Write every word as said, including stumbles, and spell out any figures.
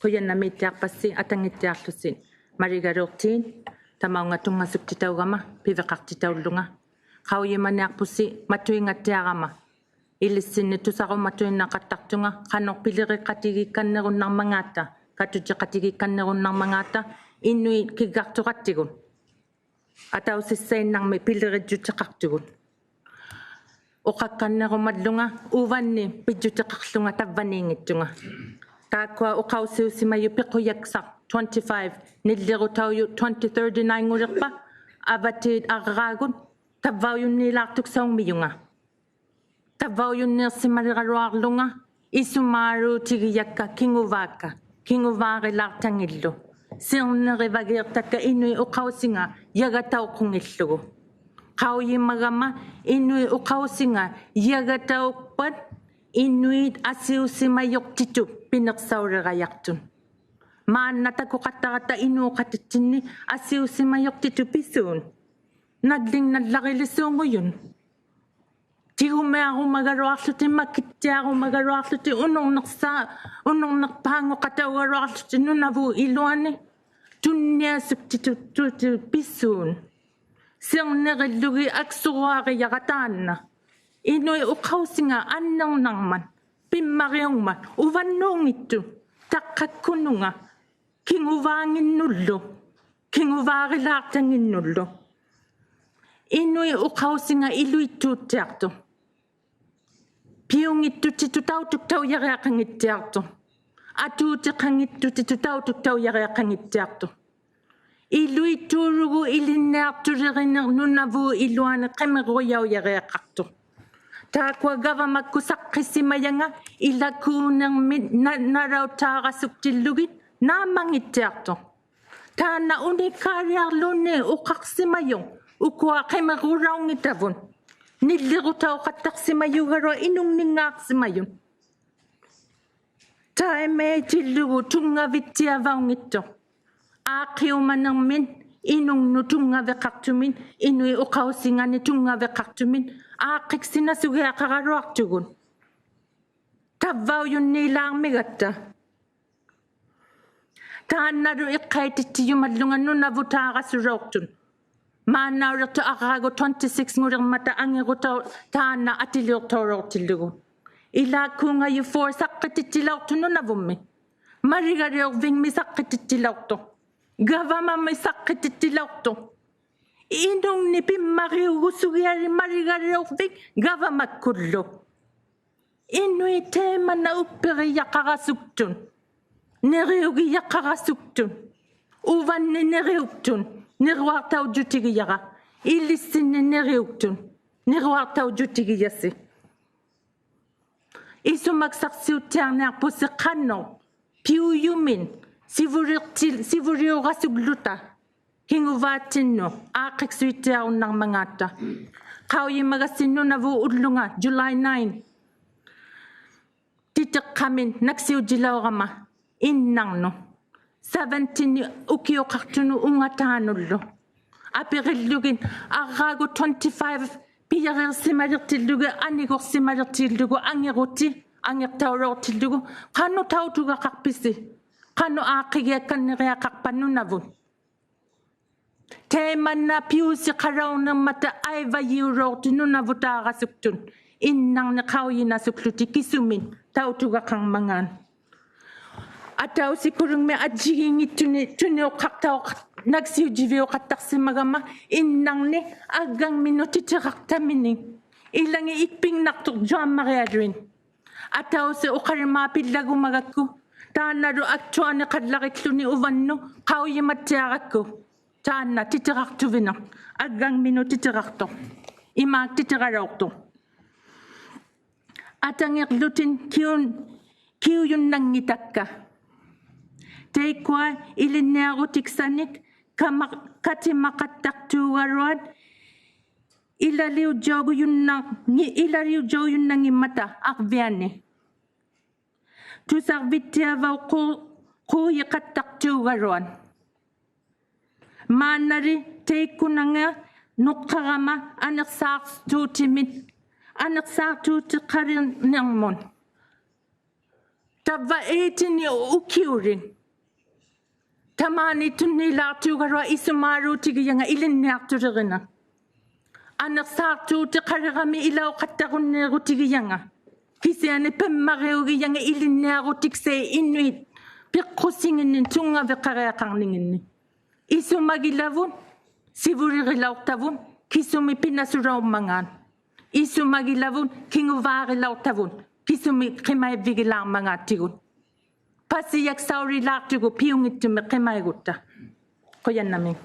Qujannamiittiaqpassi atanngittiaqłusi maligaluuqtiit, tamaunga tunngasuktitaugama piviqaqtitaullunga. Qaujimaniaqpusi matuingattiarama ilissinni tusarumatuinnaqattaqtunga qanuq piliriqatigiikkannirunnarmangaata, katutiqatigiikkannirunnarmangaata inuit kiggaqtuqattigut. Atausissainnarmi pilirijjutiqaqtugut. Uqakkannirumallunga uvanni pijjutiqaqłunga tavvaniinngittunga. Taakkua uqausiusimajut piqujaksaq twenty-five, nillirutaujuq twenty thirty-nine-nguliqpa, avatiit arraagut tavvaujunniilaaqtuksaungmijunga. Tavvaujunniiqsimaligaluaqłunga isumaaluutigijakka kinguvaakka, kinguvaarilaaqtangillu. Siqnirivagiiqtakka inuit uqausinga jagatauqunngillugu. Qaujimagama inuit uqausinga jagataukpat inuit asiusimajuqtitut piniqsaulirajaqtut. Maanna takuqattaratta inuuqatittinni asiusimajuqtitut pisuun. Nallingnallarilisuungujun. Tigumiarumagaluaqłutik, makittiarumagaluaqłutik, unurniqsa-, unurniqpaanguqataugaluaqłutik Nunavut iluani tunniasuktitut, tutut pisuun. Siqnirillugit aksuruarijara taanna. Inuit uqausinga annirnarmat, pimmariungmat, uvannuunngittuq, taqqakkununga, kinguvaanginnullu, kinguvaarilaaqtanginnullu. Inuit uqausinga iluittuuttiaqtuq. Piunngittutitut tautuktaujariaqanngittiaqtuq. Atuutiqanngittutitut tautuktaujariaqanngittiaqtuq. Iluittuulugu ilinniaqtuliriniq Nunavut iluani qimirrujaujariaqaqtuq. Taakkua gavamakkut saqqisimajanga ilakkuunirmit na-, nalautaarasuktillugit naammanngittiaqtuq. Taanna unikkaaliaqłuni uqaqsimajuq ukua qimirrulaunngitavut. Nillirutauqattaqsimajugaluaq inungninngaaqsimajut. Taimaitillugu tunngavittiavaunngittuq. Aaqqiumanirmit inungnut tunngaviqaqtumit, inuit uqausingani tunngaviqaqtumit, aaqqiksinasugiaqaraluaqtugut. Tavvaujunniilaarmigatta. Taannalu iqqaitittijumallunga Nunavutaarasulauqtut. Maannauliqtuq arraagu twenty-six-ngulirmata angirutauq taanna atiliuqtaulauqtillugu. Ilaakkuungajut four saqqitittilauqtuq Nunavummi. Maligaliurvingmi saqqitittilauqtuq. Gavamami saqqitittilauqtuq. Inungnik pimmariugusugialit maligaliurvik gavamakkullu. Inuit taimanna uppirijaqarasuktut, niriugijaqarasuktut, uvanni niriuktut, niruaqtaujutigijara, ilissinni niriuktut, niruaqtaujutigijasi. Isumaksaqsiuttiarniaqpusi qanuq piujumit sivulirti-, sivuliurasugluta kinguvaattinnut aaqqiksuittiarunnarmangaata. Qaujimagassi Nunavut ullunga July nine. Titiqqamit naksiujilaurama innarnut. Seventeen-it ukiuqaqtunut ungataanullu. Apirillugit arraagu twenty-five pijariqsimaliqtillugit, aniguqsimaliqtillugu, angiruti, angiqtaulauqtillugu. Qanuq tautugaqaqpisi? Qanuq aaqqigiakkanniriaqaqpa Nunavut? Taimanna piusiqalaunirmata aivajiulauqtut Nunavutaarasuktut. Innarnit qaujinasukłutik kisumit tautugaqarmangaat. Atausikulungmi ajjigiinngittuni tuniuqaqtauq-, naksiujiviuqattaqsimagama innarnit aggangminut titiraqtaminik. Ilangit ikpinnaqtuq Juan Marialuit. Atausiq uqalimaapillaagumagakku, taannalu aktuaniqallarikluni uvannut qaujimattiarakku. Taanna titiraqtuviniq, aggangminut titiraqtuq. Imaak titiralauqtuq. Atangiqłutin kiun-, kiujunnanngitakka. Taikkua ilinniarutiksanik kama-, katimaqattaqtuugaluat ilaliujaujunna-, ngi-, ilaliujaujunnaanngimmata arviani. Tusarvittiavauq qu-, quujiqattaqtuugaluat. Maannali taikkunannga nuqqarama aniqsaaqtuutimit, aniqsaaqtuutiqalinirmut. Tavva eighteen-nik ukiurit. Tamaani tunniilaaqtuugaluaq isumaaluutigijanga ilinniaqtulirinaq. Aniqsaaqtuutiqalirami ilauqattarunnirrutigijanga. Kisiani pimmariugijanga ilinniarutiksai inuit piqqusinginni tunngaviqariaqarninginni. Isumagilavut sivulirilauqtavut kisumi pinasulaurmangaat. Isumagilavut kinguvaarilaurtavut kisumi qimaivigilaarmangaattigut. Pasijaksaulilaaqtugut piunngittumik qimaigutta. Qujannamiik.